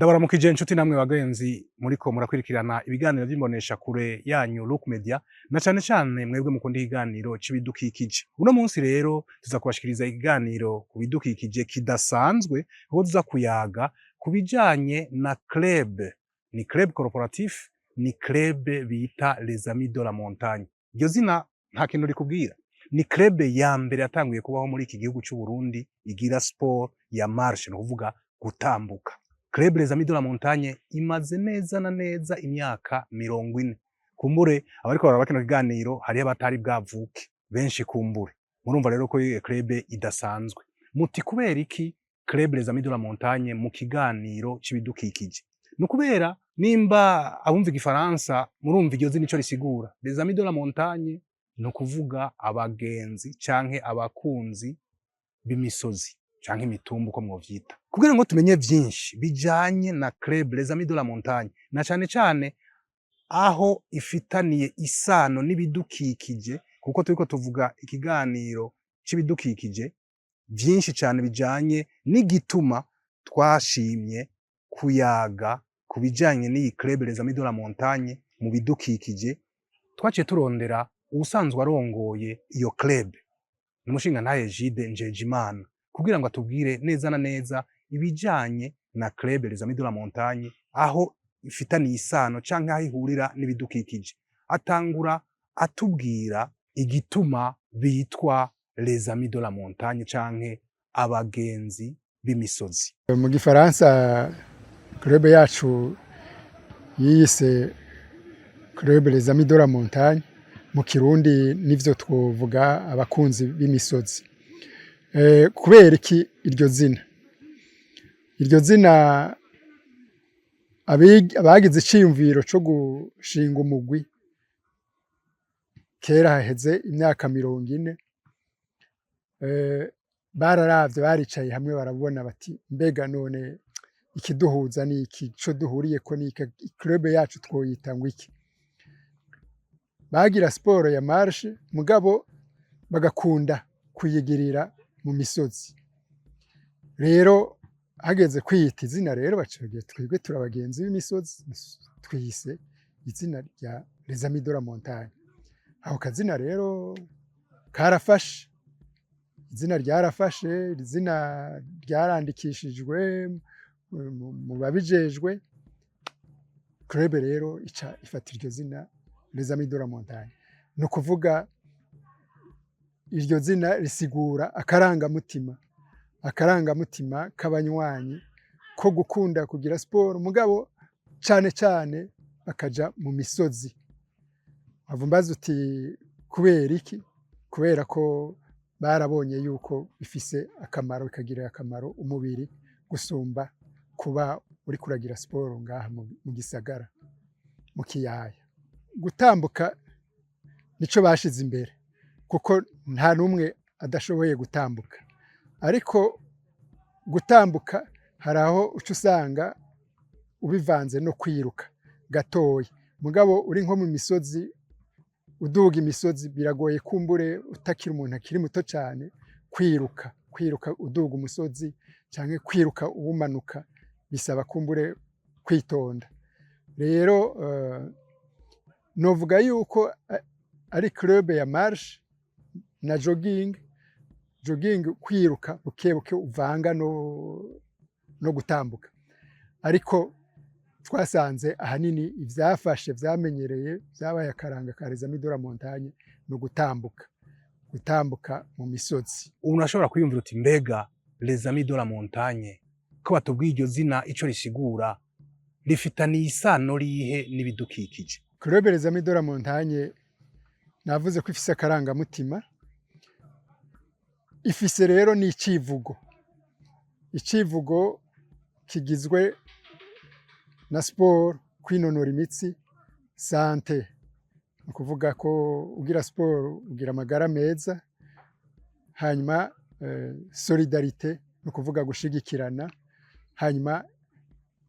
Ndabaramukije inshuti namwe bagenzi muriko murakwirikirana ibiganiro vy'imbonesha kure yanyu Look Media, na cane cane mwebwe mukunda ikiganiro c'ibidukikije. Uno munsi rero tuza kubashikiriza ikiganiro ku bidukikije kidasanzwe, kuko tuza kuyaga ku bijanye na club. Ni club corporatif, ni club bita Les Amis de la Montagne. Iryo zina nta kintu rikubwira? Ni club ya mbere yatanguye kubaho muri iki gihugu c'u Burundi igira sport ya marche, ni ukuvuga gutambuka. Club Les Amis de la Montagne imaze neza na neza imyaka 40. Kumbure abariko bararaba kino kiganiro hariho abatari bwavuke benshi, kumbure murumva rero ko iyo club idasanzwe. Muti kubera iki Club Les Amis de la Montagne mu kiganiro c'ibidukikije? Ni ukubera nimba abumva igifaransa murumva iryo zina ico risigura. Les Amis de la Montagne ni ukuvuga abagenzi canke abakunzi b'imisozi canke imitumba, uko mwovyita. Kugira ngo tumenye vyinshi bijanye na Club Les Amis de la Montagne, na cane cane aho ifitaniye isano n'ibidukikije, kuko turiko tuvuga ikiganiro c'ibidukikije, vyinshi cane bijanye n'igituma twashimye kuyaga ku bijanye n'iyi Club Les Amis de la Montagne mu bidukikije, twaciye turondera uwusanzwe arongoye iyo club, ni umushingantahe Egide Njejimana, kugira ngo atubwire neza na neza ibijanye na Club Les Amis de la Montagne, aho ifitaniye isano canke aho ihurira n'ibidukikije. Atangura atubwira igituma bitwa Les Amis de la Montagne canke abagenzi b'imisozi. Mu gifaransa club yacu yiyise Club Les Amis de la Montagne, mu kirundi nivyo twovuga abakunzi b'imisozi. Kubera iki iryo zina? Iryo zina, abagize iciyumviro co gushinga umugwi kera haheze imyaka 40, bararavye, baricaye hamwe, barabona bati: "Mbega none ikiduhuza ni iki? Ico duhuriyeko ni iki? Club yacu twoyita ngo iki?" Bagira siporo ya marche, mugabo bagakunda kuyigirira mu misozi. Rero hageze kwiyita izina rero, baca bagira: "Twebwe turi abagenzi b'imisozi, twiyise izina rya Les Amis de la Montagne." Ako kazina rero karafashe, izina ryarafashe, izina ryarandikishijwe mu babijejwe. Club rero ica ifata iryo zina Les Amis de la Montagne. Ni ukuvuga iryo zina risigura akarangamutima, akarangamutima k'abanywanyi ko gukunda kugira siporo, mugabo cane cane bakaja mu misozi. Wava umbaza uti: "Kubera iki?" Kubera ko barabonye yuko bifise akamaro, bikagirira akamaro umubiri gusumba kuba uriko uragira siporo ngaha mu gisagara, mu kiyaya. Gutambuka nico bashize imbere, kuko nta n'umwe adashoboye gutambuka. Ariko gutambuka hari aho uca usanga ubivanze no kwiruka gatoya. Mugabo uri nko mu misozi, uduga imisozi, biragoye kumbure utakiri umuntu akiri muto cane kwiruka uduga umusozi canke kwiruka uwumanuka, bisaba kumbure kwitonda. Rero novuga yuko ari club ya marche na jogging. Jogging kwiruka buke buke uvanga no gutambuka, ariko twasanze ahanini ivyafashe, vyamenyereye, vyabaye akaranga ka Les Amis de la Montagne ni ugutambuka, gutambuka mu misozi. Ubu urashobora kwiyumvira uti: "Mbega Les Amis de la Montagne, ko batubwiye iryo zina ico risigura, rifitaniye isano rihe n'ibidukikije?" Club Les Amis de la Montagne navuze ko ifise akarangamutima, ifise rero n'icivugo. Icivugo kigizwe na siporo, kwinonora imitsi, santé, ni ukuvuga ko ugira siporo ugira amagara meza, hanyuma solidarité, ni ukuvuga gushigikirana, hanyuma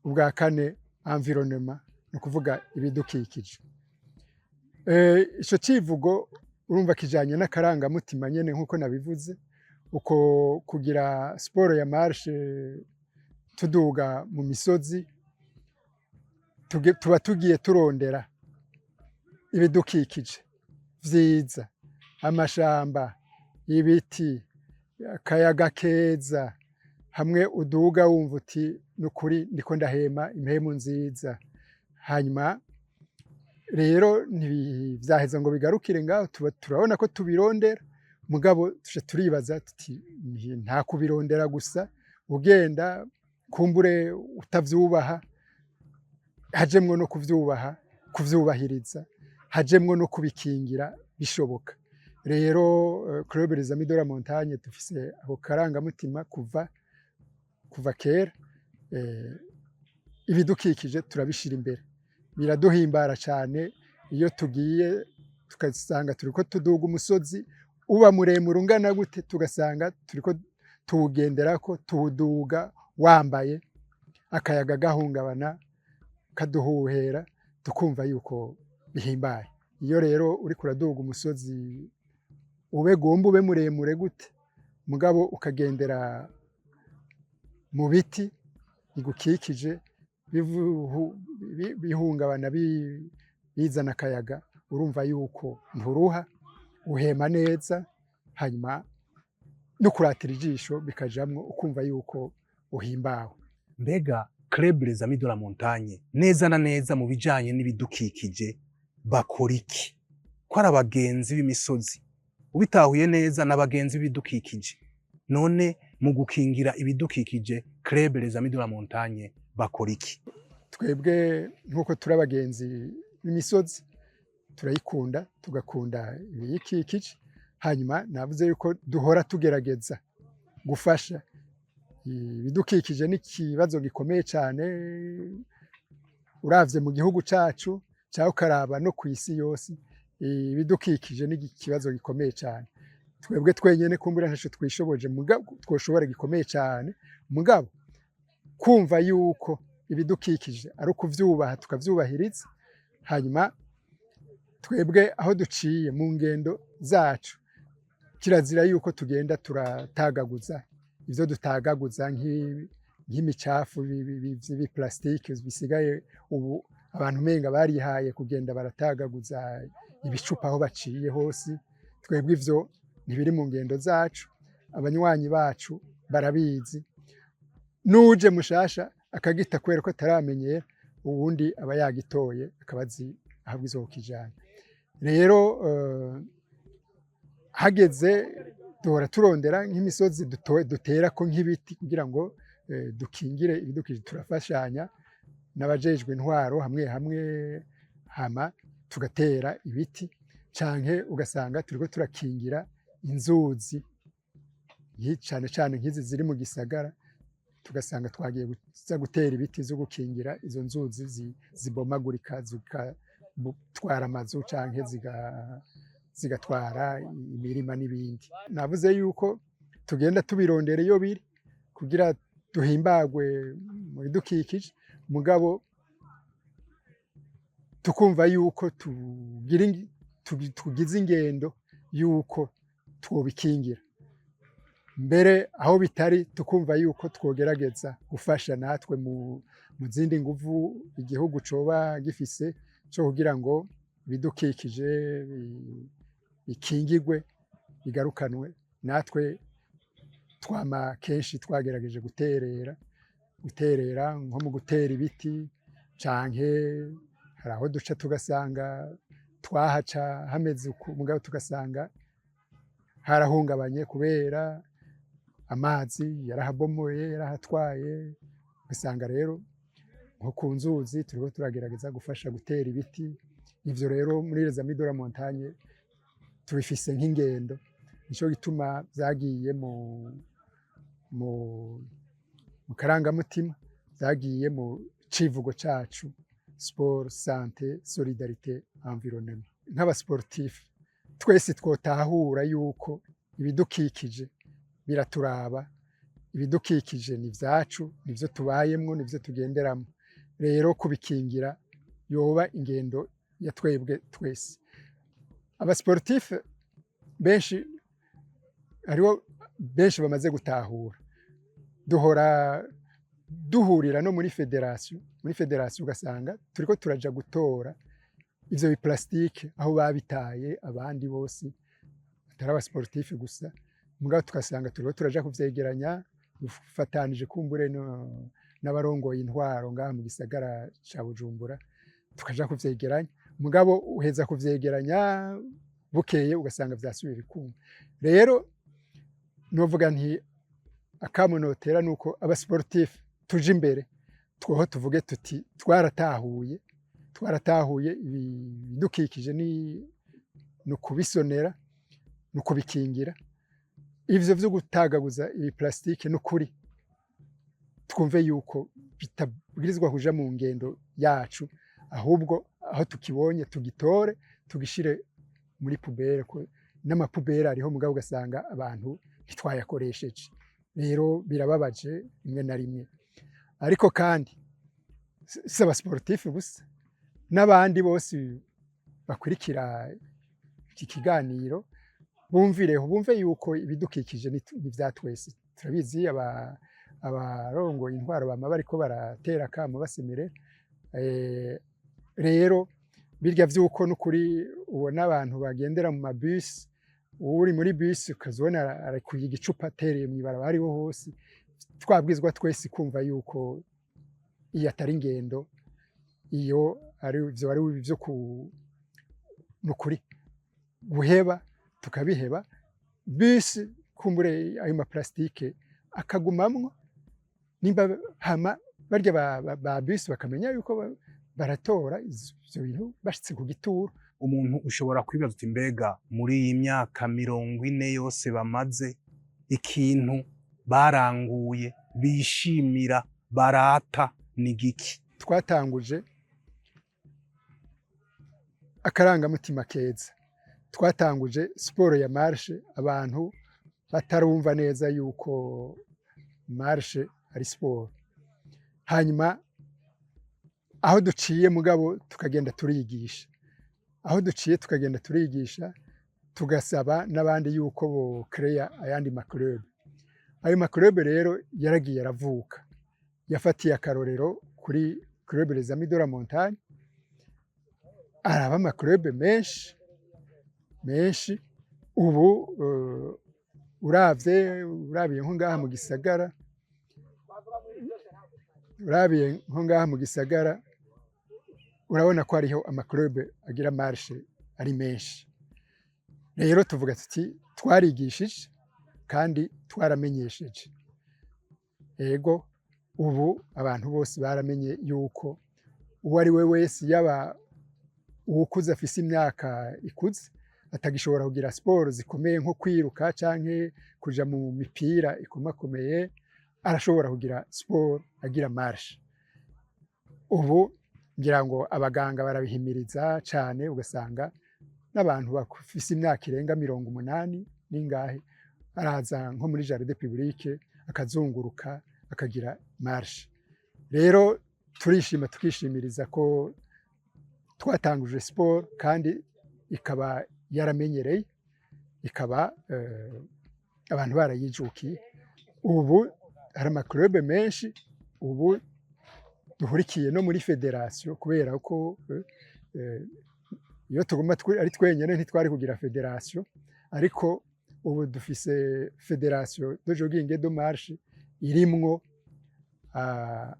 ubwa kane environnement, ni ukuvuga ibidukikije. Ico civugo urumva kijanye n'akarangamutima nyene nk'uko nabivuze, uko kugira siporo ya marche tuduga mu misozi. Tuba tugiye turondera ibidukikije vyiza, amashamba, ibiti, akayaga keza, hamwe uduga wumva uti: "Nukuri ndiko ndahema impemu nziza." Hanyuma rero ntivyaheza ngo bigarukire ngaho. Tuba turabona ko tubirondera, mugabo tuca turibaza tuti: "Nta kubirondera gusa, ugenda kumbure utavyubaha." Hajemwo no kuvyubaha, kuvyubahiriza, hajemwo no kubikingira bishoboka. Rero Club Les Amis de la Montagne dufise ako karangamutima kuva kera. Ibidukikije turabishira imbere, biraduhimbara cane iyo tugiye tugasanga turiko tuduga umusozi, uba muremure ungana gute, tugasanga turiko tuwugenderako, tuwuduga wambaye, akayaga gahungabana kaduhuhera, tukumva yuko bihimbaye. Iyo rero uriko uraduga umusozi, ube gomba ube muremure gute, mugabo ukagendera mu biti bigukikije, bihungabana, bizana akayaga, urumva yuko nturuha, uhema neza, hanyuma no kuratira ijisho bikajamwo, ukumva yuko uhimbawe. Mbega Club Les Amis de la Montagne, neza na neza mu bijanye n'ibidukikije bakora iki? Ko ari abagenzi b'imisozi, ubitahuye neza n'abagenzi b'ibidukikije, none mu gukingira ibidukikije Club Les Amis de la Montagne bakora iki? Twebwe nk'uko turi abagenzi b'imisozi, turayikunda, tugakunda ibiyikikije. Hanyuma navuze yuko duhora tugerageza gufasha. Ibidukikije ni ikibazo gikomeye cyane uravye mu gihugu cacu cyangwa ukaraba no ku isi yose. Ibidukikije ni ikibazo gikomeye cyane. Twebwe twenyene kumbura ntaco twishoboje, mugabo twoshobora gikomeye cyane. Mugabo kumva yuko ibidukikije ari ukuvyubaha, tukavyubahiriza. Hanyuma twebwe aho duciye mu ngendo zacu, kirazira yuko tugenda turatagaguza ivyo dutagaguza nk'imicafu vy'ibiplastike bisigaye ubu. Abantu umenga barihaye kugenda baratagaguza ibicupa aho baciye hose. Twebwe ivyo ntibiri mu ngendo zacu, abanywanyi bacu barabizi. Nuje mushasha akagita kubera ko ataramenyera, uwundi aba yagitoye, akaba azi aho izokijana. Rero hageze duhora turondera nk'imisozi duterako nk'ibiti kugira ngo dukingire ibidukikije. Turafashanya n'abajejwe intwaro hamwe hamwe, hama tugatera ibiti, canke ugasanga turiko turakingira inzuzi, cane cane nk'izi ziri mu gisagara, tugasanga twagiye kuza gutera ibiti vyo gukingira izo nzuzi zibomagurika, zigatwara amazu canke zigatwara imirima n'ibindi. Navuze yuko tugenda tubirondera iyo biri kugira duhimbagwe mu bidukikije, mugabo tukumva yuko tugize ingendo yuko twobikingira. Mbere aho bitari, tukumva yuko twogerageza gufasha natwe mu zindi nguvu igihugu coba gifise co kugira ngo ibidukikije bikingigwe, bigarukanwe. Natwe twama kenshi twagerageje guterera nko mu gutera ibiti, canke hari aho duca tugasanga twahaca hameze uku, mugabo tugasanga harahungabanye kubera amazi yarahabomoye, yarahatwaye. Ugasanga rero nko ku nzuzi turiko turagerageza gufasha gutera ibiti. Ivyo rero muri Les Amis de la Montagne tubifise nk'ingendo, nico gituma vyagiye mu karangamutima, vyagiye mu civugo cacu: sport, santé, solidarité, environnement. Nk'abasportif twese twotahura yuko ibidukikije biraturaba, ibidukikije ni ivyacu, nivyo tubayemwo, nivyo tugenderamwo. Rero kubikingira yoba ingendo ya twebwe twese. Abasportif benshi, hariho benshi bamaze gutahura. Duhora Duhurira no muri fédération, muri fédération ugasanga turiko turaja gutora ivyo biplastike aho babitaye abandi bose, atari abasportif gusa, mugabo tugasanga turiko turaja kuvyegeranya dufatanije kumbure n'abarongoye intwaro ngaha mu gisagara ca Bujumbura, tukaja kuvyegeranya. Mugabo uheza kuvyegeranya, bukeye ugasanga vyasubiye bikuma. Rero novuga nti akamo notera nuko abasportif tuje imbere, twoho tuvuge tuti twaratahuye, twaratahuye ibidukikije, ni ukubisonera, ni ukubikingira. Ivyo vyo gutagaguza ibiplastike, n'ukuri twumve yuko bitabwirizwa kuja mu ngendo yacu, ahubwo aho tukibonye tugitore, tugishire muri poubelle, ko n'amapoubelles ariho, mugabo ugasanga abantu ntitwayakoresheje. Rero birababaje rimwe na rimwe. Ariko kandi si abasportif gusa, n'abandi bose bakurikira iki kiganiro bumvireho, bumve yuko ibidukikije ni ivya twese. Turabizi, abarongoye intwaro bama bariko baratera akamo basemerera. Rero birya vy'uko n'ukuri ubona abantu bagendera mu mabisi, uri muri bisi ukazibona arekuye igicupa atereye mw'ibarabara ariho hose, twabwizwa twese kumva yuko iyo atari ingendo, iyo ari ivyo ari ivyo ku nukuri guheba, tukabiheba. Bisi kumbure ayo maplastike akagumamwo nimba, hama barya ba bisi bakamenya yuko baratora ivyo bintu bashitse ku gituro. Umuntu ushobora kwibaza uti: mbega muri iyi myaka 40 yose bamaze, ikintu baranguye bishimira barata ni giki? Twatanguje akarangamutima keza, twatanguje siporo ya marche abantu batarumva neza yuko marche ari siporo. Hanyuma aho duciye, mugabo tukagenda turigisha, aho duciye tukagenda turigisha, tugasaba n'abandi yuko bo créer ayandi maclub. Ayo maclub rero yaragiye aravuka, yafatiye akarorero kuri Club Les Amis de la Montagne, araba amaclub menshi menshi. Ubu uravye, urabiye nko ngaha mu gisagara, urabiye nko ngaha mu gisagara, urabona ko hariho amaclub agira marche ari menshi. Rero tuvuga tuti twarigishije kandi twaramenyesheje. Ego, ubu abantu bose baramenye yuko uwo ari we wese, yaba uwukuze afise imyaka ikuze atagishobora kugira siporo zikomeye nko kwiruka canke kuja mu mipira ikomakomeye, arashobora kugira siporo agira marche. Ubu ngira ngo abaganga barabihimiriza cane, ugasanga n'abantu bafise imyaka irenga 80 n'ingahe araza nko muri jardin public akazunguruka, akagira marche. Rero turishima, tukishimiriza ko twatanguje siporo kandi ikaba yaramenyereye, ikaba abantu barayijukiye. Ubu hari amaclub menshi, ubu duhurikiye no muri fédération, kubera ko iyo tuguma ari twenyene ntitwari kugira fédération. Ariko ubu dufise fédération de jogging de marche irimwo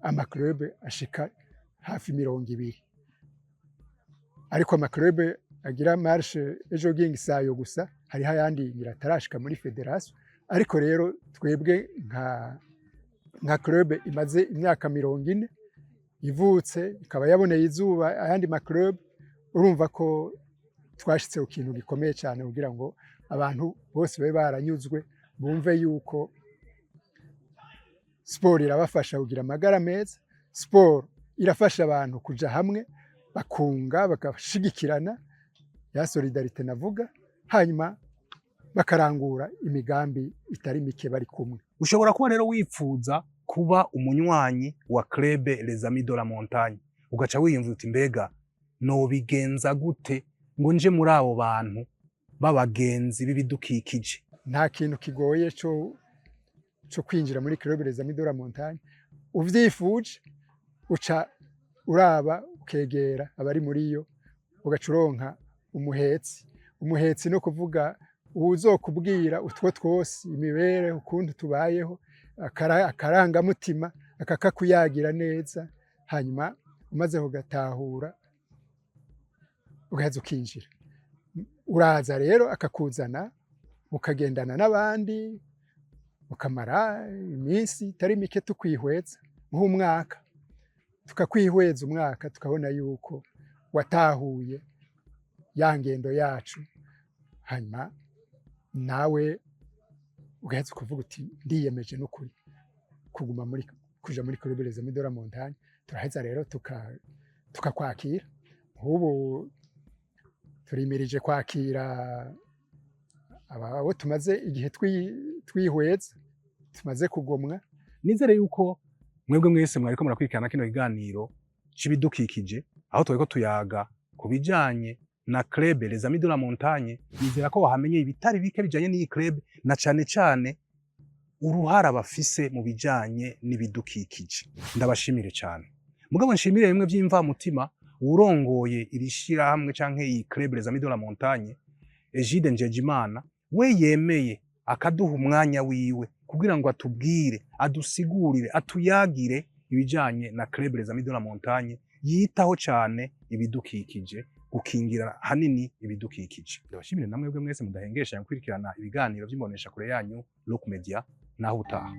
amaclub ashika hafi 20. Ariko amaclub agira marche et jogging sayo gusa, hariho ayandi ngira atarashika muri fédération. Ariko rero twebwe nka club imaze imyaka 40 ivutse, ikaba yaboneye izuba ayandi maclub, urumva ko twashitse ku kintu gikomeye cyane, kugira ngo abantu bose babe baranyuzwe, bumve yuko siporo irabafasha kugira amagara meza, siporo irafasha abantu kuja hamwe, bakunga, bagashigikirana, ya solidarité navuga, hanyuma bakarangura imigambi itari mike bari kumwe. Ushobora kuba rero wifuza kuba umunywanyi wa Club Les Amis de la Montagne, ugaca wiyumva uti: mbega nobigenza gute ngo nje muri abo bantu b'abagenzi b'ibidukikije? Nta kintu kigoye co kwinjira muri Club Les Amis de la Montagne. Uvyifuje uca uraba ukegera abari muri yo, ugaca uronka umuhetsi. Umuhetsi no kuvuga uwuzokubwira utwo twose, imibereho, ukuntu tubayeho, akarangamutima akakakuyagira neza. Hanyuma umaze kugatahura ugaheza ukinjira. Uraza rero akakuzana, ukagendana n'abandi, ukamara iminsi itari mike tukwihweza, nk'umwaka, tukakwihweza umwaka, tukabona yuko watahuye ya ngendo yacu. Hanyuma nawe ugaheza ukuvuga uti: "Ndiyemeje n'ukuri kuguma muri kuja muri Club Les Amis de la Montagne." Turaheza rero tukakwakira. Nk'ubu turimirije kwakira abo tumaze igihe twihweza, tumaze kugomwa. Nizere yuko mwebwe mwese mwariko murakurikirana kino kiganiro c'ibidukikije, aho twariko tuyaga ku bijanye na Club Les Amis de la Montagne. Nizera ko wahamenye ibitari bike bijanye n'iyi club, na cane cane uruhara bafise mu bijanye n'ibidukikije. Ndabashimire cane, mugabo nshimire bimwe vy'imvamutima uwurongoye iri shirahamwe canke iyi Club Les Amis de la Montagne, Egide Njejimana, we yemeye akaduha umwanya wiwe kugira ngo atubwire, adusigurire, atuyagire ibijanye na Club Les Amis de la Montagne yitaho cane ibidukikije, gukingira hanini ibidukikije. Ndabashimire namwebwe mwese mudahengesha gukurikirana ibiganiro vy'imbonesha kure yanyu Look Media. Naho utaha.